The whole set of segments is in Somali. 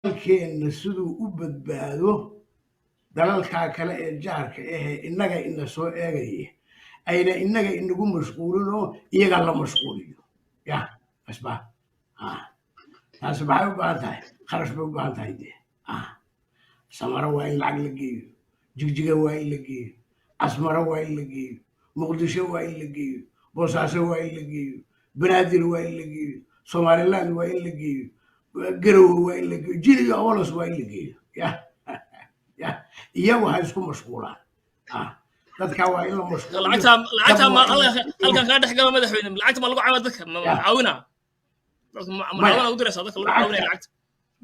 Dalkeenna siduu u badbaado, dalalkaa kale ee jaarka ahee innaga ina soo eegaya ayna innaga inagu mashquulin oo iyaga la mashquuliyo ya asba. Taasi maxay u baahan tahay? Kharash bay u baahan tahay dee. Samaro waa in lacag la geeyo, Jigjiga waa in la geeyo, Asmaro waa in la geeyo, Muqdisho waa in la geeyo, Boosaaso waa in la geeyo, Banaadir waa in la geeyo, Somaliland waa in la geeyo, Garowe waa in la geeyo, Jil iyo Awolos waa in la geeyo. Ya iyagu ha isku mashquulaan. Dadka waa in la mashquuliyo. Lacagta ma halkan kaa dhex gala, madaxweyne, lacagta ma lagu caawiya dadka? Ma caawina dadka? Ma caawina u diraysaa dadka lagu caawinaya lacagta?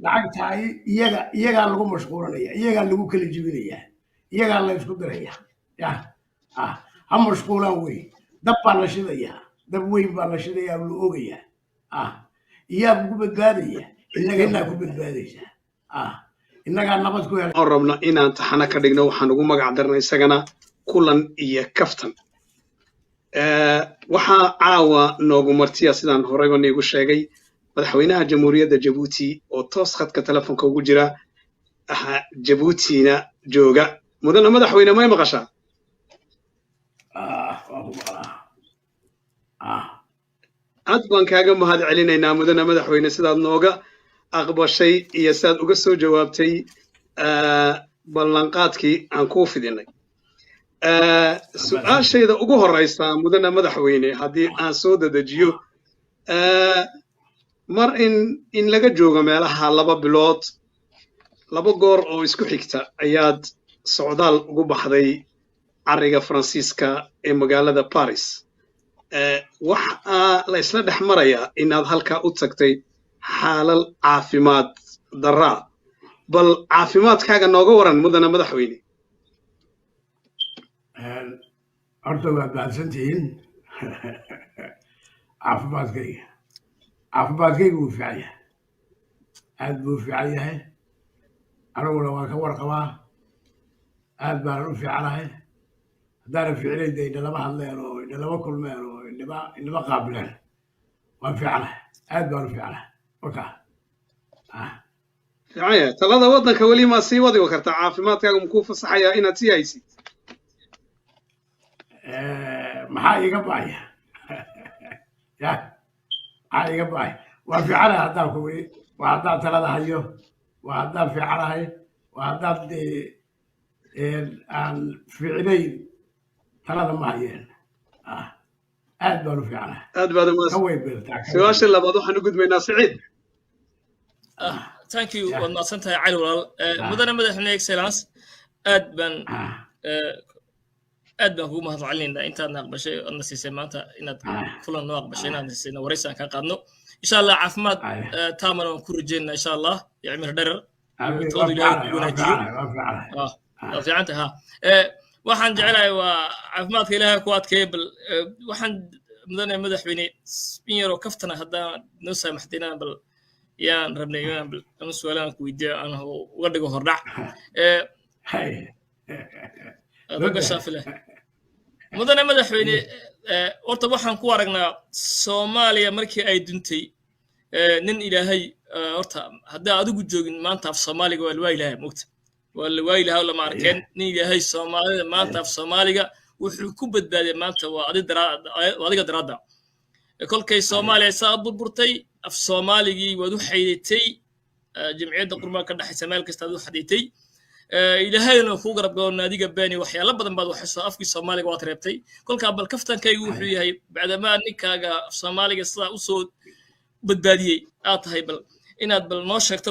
Lacagta ay iyaga iyagaa lagu mashquulinaya, iyagaa lagu kala jibinaya, iyagaa la isku diraya. Ya ha mashquulaan wey. Dab baa la shidayaa, dab weyn baa la shidayaa, la ogayaa. Iyaa ku badbaadaya? Innaga inaa ku badbaadaysaa. Innagaa nabad ku helay. Waxaan rabna inaan taxano ka dhigno, waxaan ugu magac darnay isagana Kulan iyo Kaftan. Waxaa caawa noogu martiya, sidaan horeyba niigu sheegay, madaxweynaha Jamhuuriyadda Jabuuti oo toos khadka telefonka ugu jira, Jabuutina jooga. Mudana madaxweyne, may maqashaa? Waa ku maqlaa. Aad baan kaaga mahad celinaynaa, mudana madaxweyne, sidaad nooga aqbashay iyo sidaad uga soo jawaabtay ballanqaadkii aan kuu fidinay. Su-aashayda ugu horreysa, mudana madaxweyne, haddii aan soo dedejiyo, mar in laga joogo meelaha 2 bilood, laba goor oo isku xigta ayaad socdaal ugu baxday carriga Faransiiska ee magaalada Paris. Waxa la isla dhex marayaa inaad halkaa u tagtay xaalal caafimaad darraa. Bal caafimaadkaaga nooga waran, mudana madaxweyne. Horta waad mahadsantihiin. Caafimaadkayga wuu fiican yahay, aad buu u fiican yahay. Aniguna waan ka warqabaa, aad baanan u fiicanahay. Haddaanan fiicnayn de inalama hadleen oo inalama kulmeen oo inama qaabileen. Waan fiicanahay, aad baan u fiicanahay waka. Fiican yahay. Talada waddanka weli maa sii wadi kartaa? Caafimaadkaaga makuu fasaxayaa inaad sii haysid? Maxaa iiga ba'aya? Ya, maxaa iiga ba'aya? Waa fiicanahay haddaan ku weli, waa haddaan talada hayo, waa haddaan fiicanahay, waa haddaan dee aan fiicnayn talada ma hayeen. Aad baan u fiicanahay. Aad baad ka umahadsan. Way beertaa ka. Su-aasha labaad waxaan u gudbaynaa Siciid. Thank you, waad mahadsan tahay, Cali walaal. Mudane madaxweyne, excellence, aad baan aad baan kugu mahad celinaynaa intaadna aqbashay oodna siisay maanta inaad kulan noo aqbashay, inaad siisay waraysi aan kaa qaadno, insha Allah. Caafimaad taamana waan ku rajeynaa, insha Allah, iyo cimri dherer iyo taladu Ilaahay ku wanaajiyo. Waa fiicanahay. Waa fiican tahay ha. Waxaan jecelahay waa caafimaadka Ilaahay ku adkeeya. Bal waxaan, mudane madaxweyne, in yaroo kaftana haddaan noo saamaxday inaan bal yaan rabnay inaan bal ama su'aalahan ku weydiiyo aan uga dhigo hordhac. Aad uga shaafile, mudane madaxweyne. Horta waxaan ku aragnaa Soomaaliya markii ay duntay, nin Ilaahay horta haddaa adigu joogin maanta af Soomaaliga waa la waayi lahaa, mogta waa la waayi lahaa oo lama arkeen. Nin Ilaahay Soomaalida maanta af Soomaaliga wuxuu ku badbaadiyay maanta waa waa adiga daraadda. Kolkay Soomaaliya saa u burburtay, af Soomaaligii waad u xaydatay jimciyadda qurmaan ka dhexaysa, meel kasta aad u xadaytay. Ilaahayna kuu garab galo, naadiga beeni waxyaalo badan baad waxayso, afkii Soomaaliga waad reebtay. Kolkaa bal kaftankaygu wuxuu yahay, bacdamaa ninkaaga af Soomaaliga sidaa usoo badbaadiyey aad tahay, bal inaad bal noo sheegto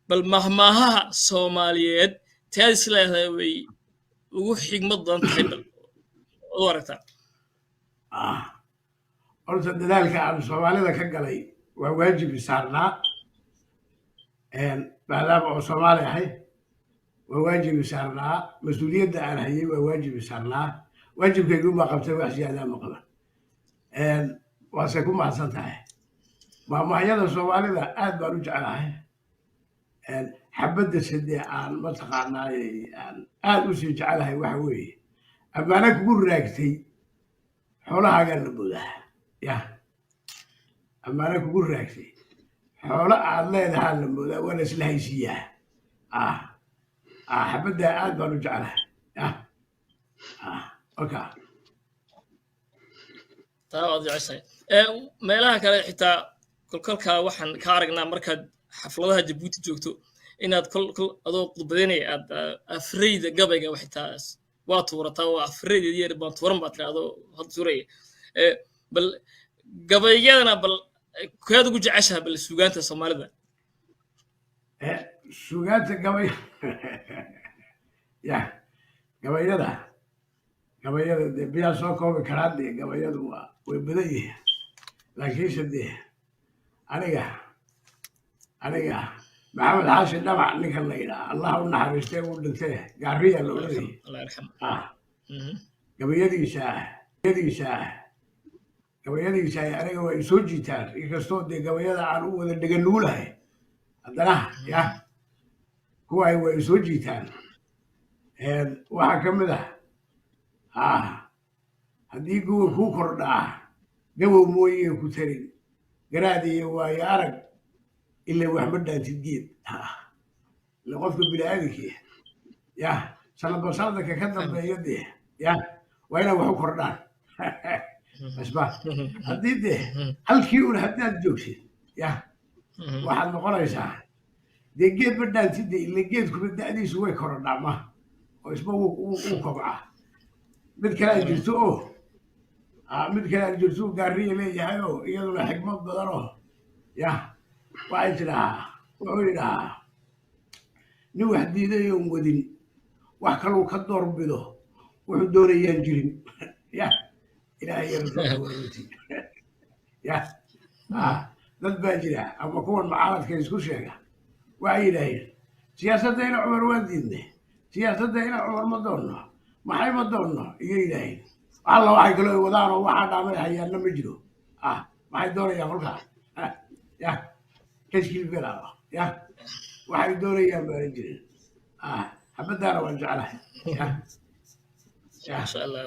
bal mahmaahaha Soomaaliyeed tead is leedahay way ugu xigmad badan tahay, bal u aragtaa. Horta dadaalka aan Soomaalida ka galay waa waajib saarnaa, maadaama oo Soomaali ahay. Waa waajib saarnaa, mas-uuliyadda aan hayay waa waajib saarnaa. Waajibkaygu ma qabtay, wax siyaadaa ma qaban. Waase ku mahadsan tahay. Maahmaahyada Soomaalida aad baan u jeclahay. Xabadda sidee aan mataqaanaay aan aad u sii jecelahay waxa weeye: ammaano kugu raagtay xoolahaagaa la bodaa. Ya, ammaano kugu raagtay. Xoolo aad leedahaa la moodaa, waa la isla haysiiyaa. Xabaddaa aad baan u jeclahay. Okay. Taa waad jeceshahay. Meelaha kale xitaa kolkolkaa waxaan ka aragnaa markaad xafladaha Jabuuti joogto inaad kol kol adoo khudbadeynaya aad afreyda gabayga xitaa waa tuurataa oo afreyda yar baan tuuran baa tira adoo had tuuraya. Bal gabayyadana bal keed ugu jeceshaha bal suugaanta Soomaalida? Suugaanta gabay ya gabayada dee biyaa soo koobi karaa. Dee gabayadu waa way badan yihiin, laakiinse dee aniga Maxamed Xaashi Dhamac ninkan la yidhaha, Allah u naxariistay, uu dhintay, Gaariya la odhanayay. Allah yarxam. Gabayadiisa aniga way soo jiitaan, inkastoo dee gabayada aan u wada dheganuulahay, haddana ya kuwaay way soo jiitaan. Waxaa ka mid ah, "Haddii guwa kuu kordhaa gabow mooyee ku tarin garaad iyo waayo arag, ila wax ma dhaantid geed." Ila qofka biniaadamkii ya sanadba sanadka ka dambeeya dee ya waa inay wax u kordhaan basba. Haddii dee halkii un haddaad joogtid, ya waxaad noqonaysaa dee geed ma dhaantid de, ila geedkuba da'diisu way korodhaa ma oo isba wuu kobcaa. Mid kale aad jirto oo mid kale aad jirto Gaariya leeyahay oo iyaduna xikmad badan oo ya waxay tidhahaa, wuxuu yidhahaa, "Nin wax diiday oon wadin wax kaluu ka doorbido, wuxuu doonayaan jirin." Ya Ilaahay iyo rasuulka waa runtii. Ya dad baa jira ama kuwan mucaaradka isku sheega, waxay yidhaaheen siyaasadda ina Cumar waan diidnay, siyaasadda ina Cumar ma doonno, maxay ma doonno iyo yidhaaheen. Alla waxay kaloo wadaan oo waxaa dhaamay hayaanna ma jiro. Maxay doonayaan kolkaa? Ya kashkilbela ya waxay doonayaan baanan jirin. Xabaddaana waan jeclahay ya. Masha Allah,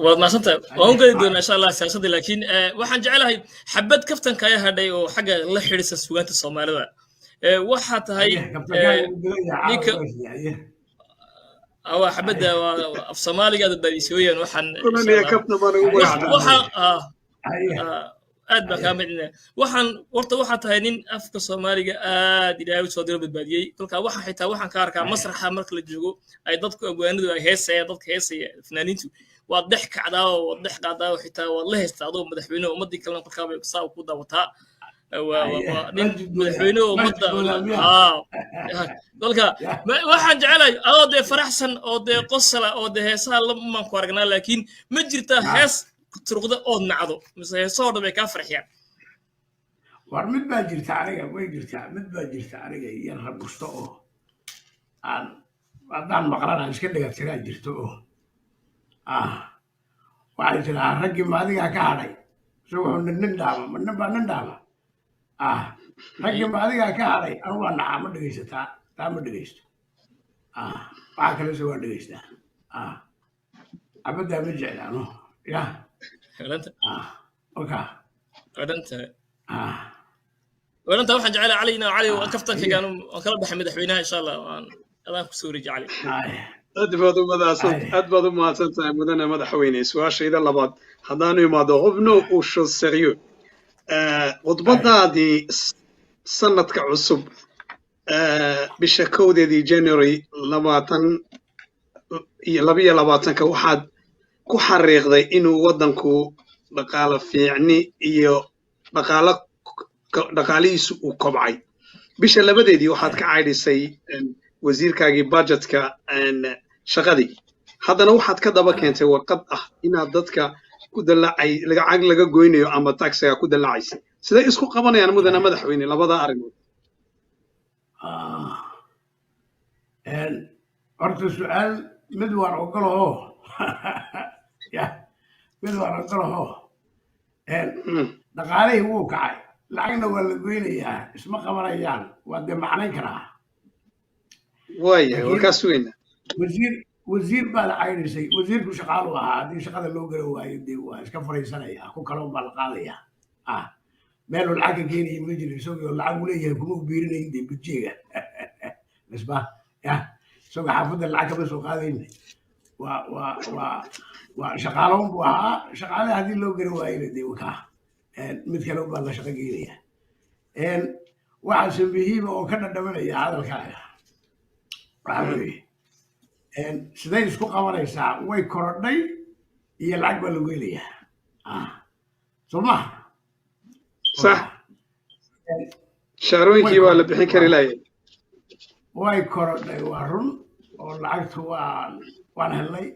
waad mahadsantahay. Waan u geli doonaa insha Allah siyaasadda, laakiin waxaan jeclahay xabad kaftanka ayaa hadhay oo xagga la xidhiisa sugaanta Soomaalida. Waxaa tahay ninka waa xabadda waa af Soomaaliga aad badbaadisay weeyaan. Waxaan waxa aad baan kaa midnaa. Waxaan horta waxaa tahay nin afka Soomaaliga aad Ilaahay u soo diro badbaadiyey. Kolkaa waxa xitaa waxaan ka arkaa masraxa marka la joogo ay dadku abwaanadu ay heesayaan, dadka heesaya, fanaaniintu, waad dhex kacdaa oo waad dhex qaadaa oo xitaa waad la heystaa adoo madaxweyne. Ummaddii kalena kolkaa bay saa ku daawataa. Waa nin madaxweyne ummadda. Kolka waxaan jecelahay adoo dee faraxsan oo dee qosala oo dee heesaha lamaan ku aragnaa, laakiin ma jirtaa hees turqda ood nacdo mise heesahoo dhan bay kaa farxiyaan? War mid baa jirta aniga, way jirtaa, mid baa jirta aniga yar rabusto oo aan haddaan maqlana iska dhegatiraa jirto oo waxay tiraa, "Raggii ma adigaa ka hadhay?" Se wuxuu nin dhaama ma nin baa nin dhaama. "Raggii ma adigaa ka hadhay?" Anu waa nacaa, ma dhegaysataa, taa ma dhegaysto. Waxaa kalese waa dhegaystaa. Xabaddaa ma jeclaano ya. Oka. Odhanta waxaan jecelahay Cali inaan Cali kaftankaygaan waan kala baxay madaxweynaha insha Allah, waan adaan kusoo wareeji Cali. Aad baad u mahadsan tahay, mudane madaxweyne. Su-aashayda labaad haddaanu imaado, revenons aux choses sérieuses. Khudbadaadii sanadka cusub bisha 1deedii January 2022-ka waxaad ku xariiqday inuu waddanku dhaqaalo fiicni iyo dhaqaalo dhaqaalihiisu uu kobcay. Bisha 2deedii waxaad ka caydhisay wasiirkaagii budgetka shaqadii. Haddana waxaad ka daba keentay warqad ah inaad dadka ku dallacay lacag laga goynayo ama taxiga ku dallacaysa. Siday isku qabanayaan, mudane madaxweyne, labada arrimood? Horta su-aal mid waan ogolaho ya, mid waan ogolaho. Dhaqaalihii wuu kacay, lacagna waa la goynayaa, isma qabanayaan, waa dee macnayn karaa. Waaya, waa kaa sugayna. Wasiir baad caydhisay, wasiirku shaqaalu ahaa. Haddii shaqada loo gala waayo dee waa iska fariisanaya, ku kale unbaa la qaadaya. Meeluu lacag ka keenaya ma jiro, isagoo lacag uu leeyahay kuma u biirinayn dee budget-ga nisba ya, isagoo xaafadda lacag kama soo qaadayn. Waa shaqaaloon buu ahaa. Shaqaale haddii loo garan waayena dee wakaa mid kale baa la shaqo geynaya. Waxaase muhiima oo ka dhadhamanaya hadalkaaga waxa weeye, siday isku qabanaysaa way korodhay iyo lacag baa lagu helayaa, soo maha? Sax, shaarooyinkii waa la bixin kari laayay. Way korodhay, waa run oo lacagtu waan helnay,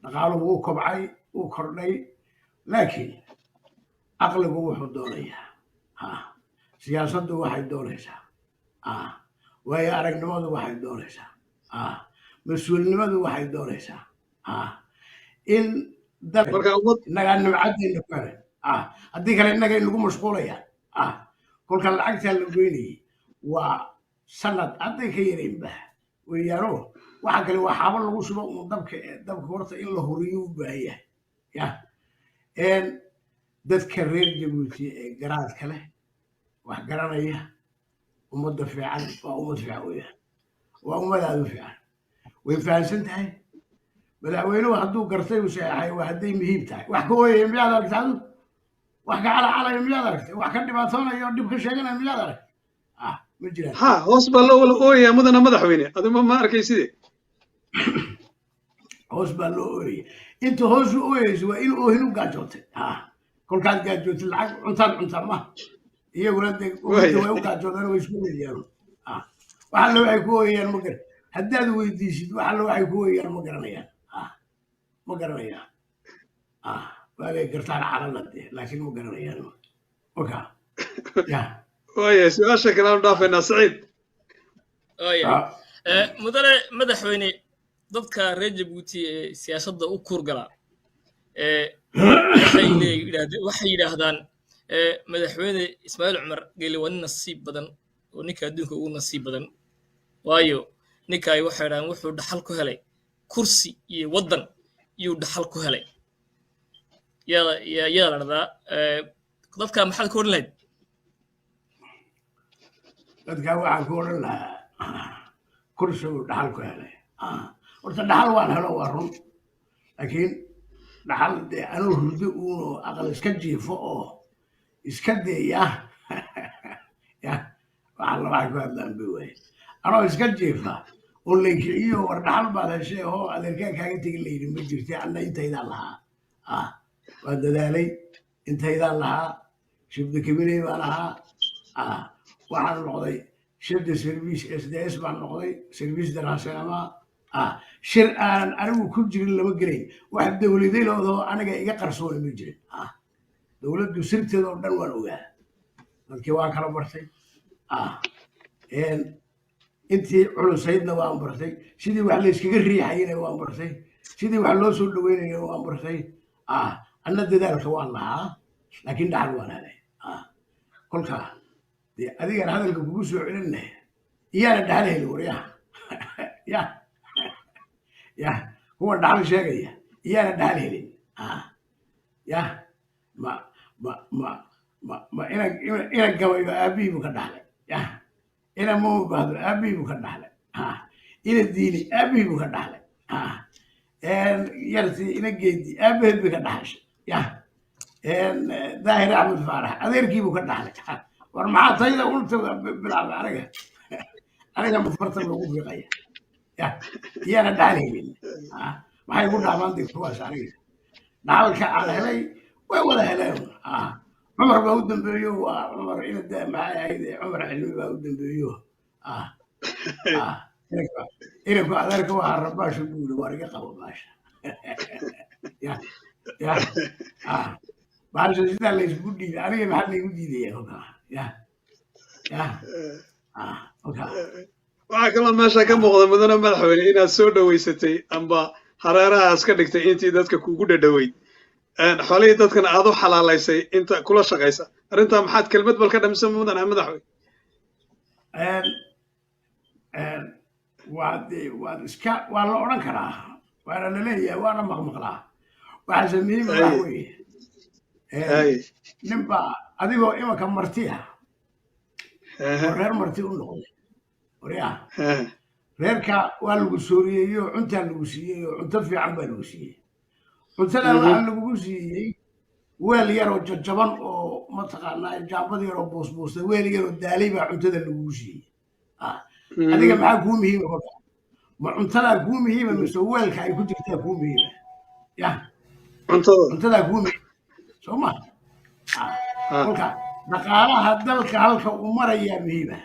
dhaqaaluhu wuu kobcay, wuu kordhay, laakiin aqligu wuxuu doonayaa, siyaasaddu waxay doonaysaa, waayo aragnimadu waxay doonaysaa, mas-uulnimadu waxay doonaysaa in innagaa nimcadeena ku helay, haddii kale innaga in lagu mashquulaya. Kolka lacagtaa la goynayay waa sanad hadday ka yaraynba weeyaano. Waxa kale waa xaabo lagu shubo uun dabka. Dabka horta in la huriyo u baahan yahay. Ya dadka reer Jabuuti ee garaadka leh, wax garanaya, ummadda fiican, waa ummad fiican weeyaan, waa ummad aada u fiican, way fahamsan tahay. Madaxweynuhu hadduu gartay uu saxeexay, waa hadday muhiim tahay. Wax ka ooyaya miyaad aragtay adu? Wax ka calacalaya miyaad aragtay? Wax ka dhibaatoonaya oo dhib ka sheeganaya miyaad aragtay? Ma jiraan. Ha, hoos baa loo wala ooyaya, mudana madaxweyne, aduma ma arkayside. Hoos baa loo ooyaya. Inta hoos u ooyayso waa in oohin u gaajootay. Kolkaad gaajootay lacag cuntaad cuntaa ma iyaguna dee way u gaajoodeen, way isku ooyayaan. Wax alle waxay ku ooyayaan ma garan. Haddaad weydiisid, wax alle waxay ku ooyayaan ma garanayaan, ma garanayaan. Waagay gartaan calala dee, laakiin ma garanayaan oka ya. Waaya, su-aasha kale aanu dhaafaynaa, Saciid. Waaya, mudane madaxweyne, dadka reer Jabuuti ee siyaasadda u kuurgala waxay yidhaahdaan madaxweyne Ismaaciil Cumar Geele waa nin nasiib badan oo ninka adduunka ugu nasiib badan, waayo ninkaay waxay yidhahdaan wuxuu dhaxal ku helay kursi iyo waddan iyuu dhaxal ku helay. Yaa la dhahdaa dadka, maxaad ku odhan lahayd? Dadka waxaan ku odhan lahaa, kursigu dhaxal ku helay, horta dhaxal waan helo, waa run, laakiin dhaxal dee anuu hurdo uunoo aqal iska jiifo oo iska dee ya ya waxa la waxay ku hadlaan bay waaye. Anoo iska jiifa oo laykiciyo, war dhaxal baad heshay oo adeerkaan kaaga tegin layidhi, ma jirta. Anna intaydaan lahaa waan dadaalay, intaydaan lahaa chef de cabinet baan ahaa, waxaan noqday chef de service SDS baan noqday, service de renseignement. Shir aanan anigu ku jirin lama gelayn. Wax dowladeloodoo aniga iga qarsoona ma jirin. Dowladdu sirteeda oo dhan waan ogaa, dadkii waan kala bartay, intii culusaydna waan bartay, sidii wax layskaga riixayana waan bartay, sidii wax loo soo dhaweynayana waan bartay. Anna dadaalka waan lahaa, laakiin dhaxal waan helay. Kolkaa dee adigan hadalka kugu soo celinaya, iyaana dhaxal heli waryaha ya ya kuwa dhaxal sheegaya iyaana dhaxal helin ya ma ma ma ma ma ina ina gabayo aabbihii buu ka dhaxlay, ya ina mama bahdo aabbihii buu ka dhaxlay, ina diini aabbihii buu ka dhaxlay, yartii ina geedi aabaheed bay ka dhaxashay, ya Daahir Axmed Faarax adeerkii buu ka dhaxlay. War maxaa tayda ulta bilaabay? Aniga mafarta loogu fiiqaya ya iyaana dhaxal helin? Maxay ku dhaamaan de kuwaas? Aniga dhaxalka aan helay way wada heleen. Cumar baa u dambeeyo, waa Cumar ina maxay ahayd, Cumar Cilmi baa u dambeeyo. Inanku adeerka waxaa rabaasha buu yidhi, waar iga qabo baasha ya ya baasha sidaa laysku dhiibay, aniga maxaa laygu diidaya kolkaa ya ya kolkaa? Waxaa kaloo meesha ka muuqda, mudane madaxweyne, inaad soo dhoweysatay amba hareerahaas ka dhigtay intii dadka kugu dhadhoweyd, xoolihii dadkana aad u xalaalaysay inta kula shaqaysa. Arrintaa maxaad kelmad bal ka dhamisan, mudane madaxweyne? Waad iska waa la odhan karaa, waana la leeyahay, waana maqmaqlaa. Waxaase muhiima waxa weeye, ninbaa Adigoo imanka marti ah oo reer marti u noqday, waryaa, reerka waa lagu sooriyeeyo, cuntaa lagu siiyey, oo cunto fiican baa lagu siiyey. Cuntadaa waxaa lagugu siiyey weel yaroo jajaban oo mataqaanaa jaambad yaroo buusbuustay, weel yaroo daalay baa cuntada lagugu siiyey. Adiga maxaa kuu muhiima kolka? Ma cuntadaa kuu muhiima mise weelka ay ku jirtaa kuu muhiima? Ya, cuntadaa kuu muhiima, soo ma? Kolka dhaqaalaha dalka halka uu marayaa muhiima,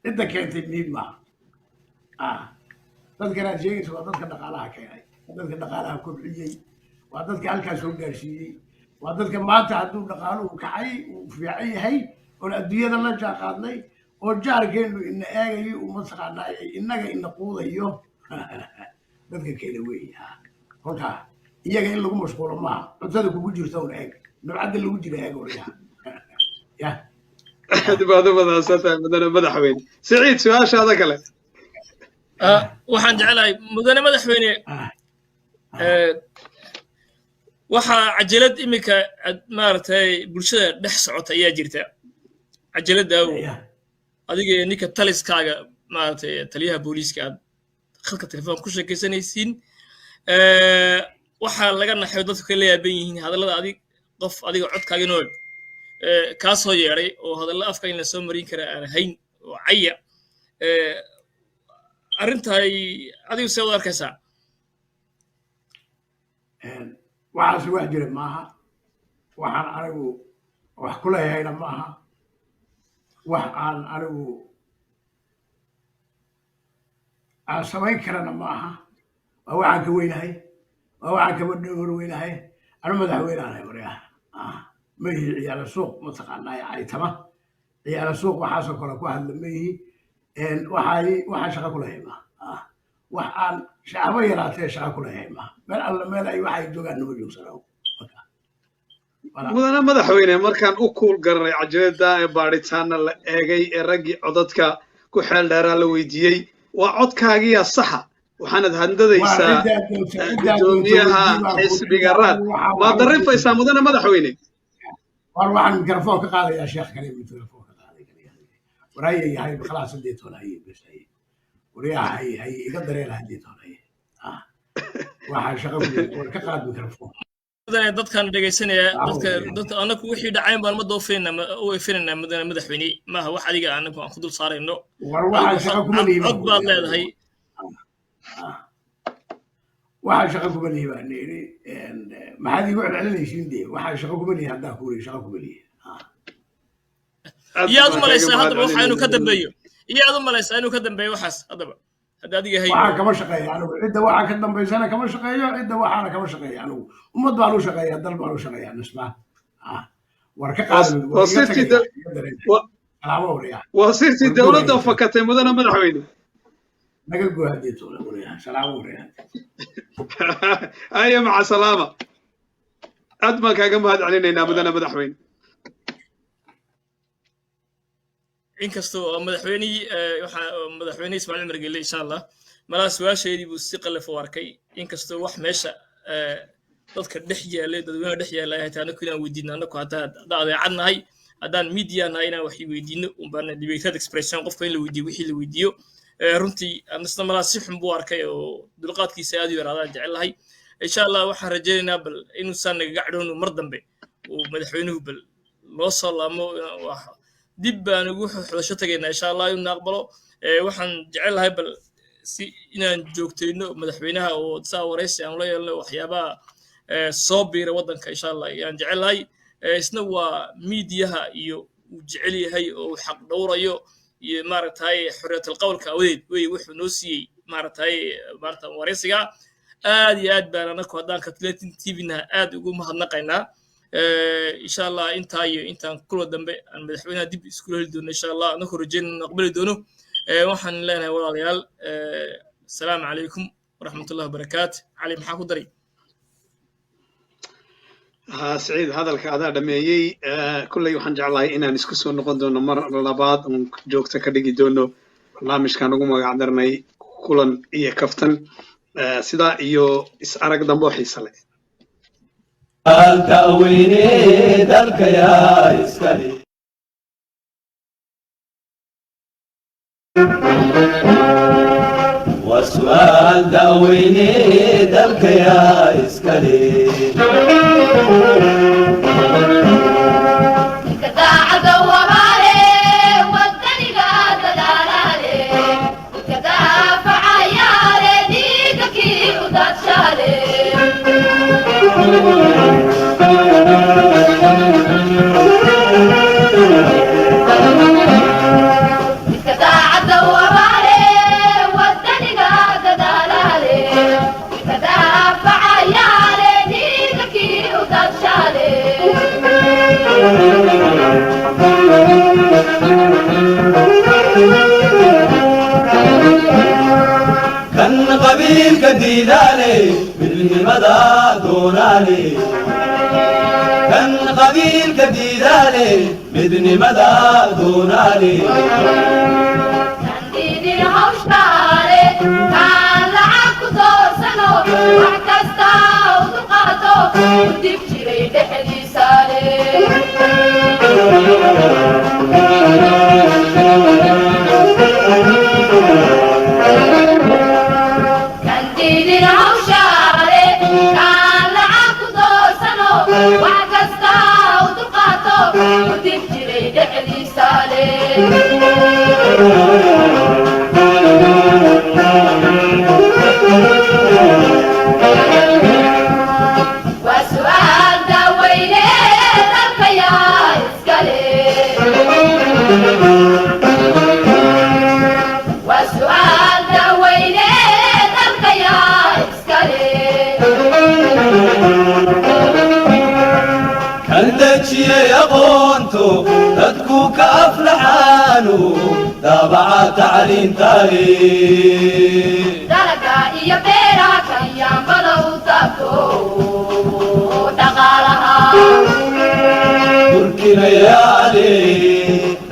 cidda keentay muhiim maaha. Dadkan aad sheegaysa waa dadka dhaqaalaha keenay, waa dadka dhaqaalaha kobciyey, waa dadka halkaas soo gaarsiiyey, waa dadka maanta hadduu dhaqaaluhu kacay, uu fiican yahay, oon adduunyada la jaanqaadnay, oo jaarkeennu ina eegayo, uu mataqaanaa innaga ina quudayo, dadka keena weeye. Kolkaa iyaga in lagu mashquulo maaha. Cuntada kugu jirta un eeg, nabcadda lagu jira eeg, waryaa ya. Aad baad u mahadsan tahay, mudane madaxweyne. Siciid, su-aashaada kale. Waxaan jeclahay, mudane madaxweyne, waxaa cajalad iminka maaragtay bulshada dhex socota ayaa jirta, cajaladda adiga iyo ninka taliskaaga, maaragtay taliyaha booliiska, aad khadka telefoon ku sheekaysanaysiin. Waxaa laga naxay, dadku ka la yaaban yihiin hadallada adig qof adiga codkaaga nool kaa soo yeedhay, oo hadallo afka in la soo marin kara aan ahayn oo caya. Arrintaay adigu see u arkaysaa? Waxaasi wax jira maaha. Waxaan anigu wax ku leeyahayna maaha. Wax aan anigu aan samayn karana maaha. Waa waxaan ka weynahay, waa waxaan kaba dhowr weynahay. Anu madaxweyne ahay, waryaa. Ma ihi ciyaala suuq, mataqaanaa, caytama ciyaala suuq waxaasoo kale ku hadla ma ihi. Waxay waxaan shaqo ku leeyahay maaha. Wax aan shacbo yaraatee shaqo ku leeyahay maaha. Meel alla meel ay waxay joogaan nama joogsanaa. Mudane madaxweyne, markaan u kuul garanay cajalada ee baadhitaana la eegay ee raggii codadka ku xeel dheeraa la weydiiyey, waa codkaagiyaa saxa. Waxaanad handadaysaa guddoomiyaha xisbiga Raad. Maad darifaysaa, mudane madaxweyne? War, waxaan mikrafoon ka qaadayaa sheekh kale, mikrafoon ka qaaday. War haye yahay, khalaas, haddii toona haye, bes haye, waryaa, haye haye, iga dareera haddii toona haye. Waxaan shaqo ku, war ka qaad mikrafoon. Mudane, dadkan dhegaysanaya, dadka anaku wixii dhacayn baan ma doofinayna u efinayna. Mudane madaxweyne, maaha wax adiga anagu aan ku dul saarayno. War waxaan shaqo kuma lihi. Cod baad leedahay. Waxaan shaqo kuma lihi baan yidhi. Maxaad iigu celcelinaysiin dee? Waxaan shaqo kuma lihi haddaan kuuri, shaqo kuma lihi. Iyaad u malaysaa haddaba waxa inuu ka dambeeyo? Iyaad u malaysaa inuu ka dambeeyo waxaas haddaba, hadda adiga hay? Waxaan kama shaqeeya anigu. Cidda waxaa ka dambaysana kama shaqeeyo, cidda waxaana kama shaqeeya anigu. Ummad baan u shaqeeya, dal baan u shaqeeya nisba. War ka qaad. Waa sirtii dowladda fakatay, mudane madaxweyne. Naga goo haddii toole, waryaa, salaamo, waryaa. Aya, maca salaama. Aad baan kaaga mahad celinaynaa, mudane madaxweyne. Inkastoo madaxweynihii, waxaa madaxweyne Ismaaciil Cumar Gelle, insha Allah, malaha su-aasheedii buu si qalaf u arkay, inkastoo wax meesha dadka dhex yaallay, dadweynaha dhex yaallay ay tahay anaku inaan weydiino. Anaku hataa haddaan adeecad nahay, haddaan media nahay, inaan wax weydiino unbaan libertad expression, qofka in la weydiiyo wixii la weydiiyo. Runtii isna malaha si xun buu arkay oo dulqaadkiisa aad u yaraadaan jecelahay. Insha Allah waxaan rajaynaynaa bal inuusan nagaga cadhoon mar dambe uu madaxweynuhu bal noo soo laamo. Dib baan ugu xodasho tagaynaa, insha Allah, inuu aqbalo. Waxaan jecelahay bal si inaan joogtayno madaxweynaha oo saa waraysi aan la yeelno waxyaabaha soo biira waddanka, insha Allah, ayaan jecelahay. Isna waa miidiyaha iyo uu jecel yahay oo uu xaq dhowrayo iyo maaragtay xorriyatul qowlka awadeed wey wuxuu noo siiyey maaragtay maarata waraysiga. Aad iyo aad baan anaku haddaan Katletin TV-na aad ugu mahadnaqaynaa. Insha Allah intaa iyo intaan kula dambe aan madaxweynaha dib iskula heli doono, insha Allah, anakoo rajeynayno aqbali doono, waxaan leenahay walaalayaal, asalaamu calaykum waraxmatullahi wabarakaatu. Cali, maxaa ku daray? Siciid, hadalka adaa dhameeyey. Kulley waxaan jeclahay inaan isku soo noqon doono mar labaad oon joogto ka dhigi doono barnaamijkan ugu magac darnay Kulan iyo Kaftan. Sidaa iyo is arag dambe oo xiise leh. Da'weyne dalka yaa iskale? Waa su'aal da'weyne, dalka yaa iskale? Daacada wabaale, wadaniga dadaalaale, dadka daafacayaale, dhiiga kii u daadshaale. Midka daacada wabaale, wadaniga dadaalaale, dadka daafacayaale, dhiiga kii u daadshaale. Kan qabiilka diidaale, midnimada doonaale. Kan qabiilka diidaale, midnimada doonaale. Kandidin hawshaale, kaan lacag ku doorsano, wax kasta u dulqaato, u dib jiray dhexdiisaale. Kandidin hawshaale, kaan lacag ku doorsano, wax kasta u dulqaato, u dib jiray dhexdiisaale. Waa su'aal daaweyne, dalka yaa iskale? Waa su'aal daaweyne, dalka yaa iskale? Kan dejiyey aqoonto, dadku ka aflaxaanu, daabaca tacliintaale. Dalaga iyo beeraha kan yaambada u taabto dhaqaalaha. Durkinayaale,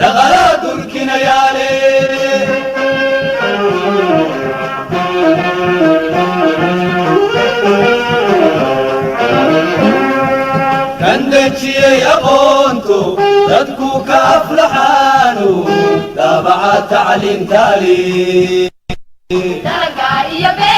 dhaqala durkinayaale. Kan dejiyey aqoonto, dadku ka aflaxaanu, daabaca tacliintaale. Dalaga iyo beeraha.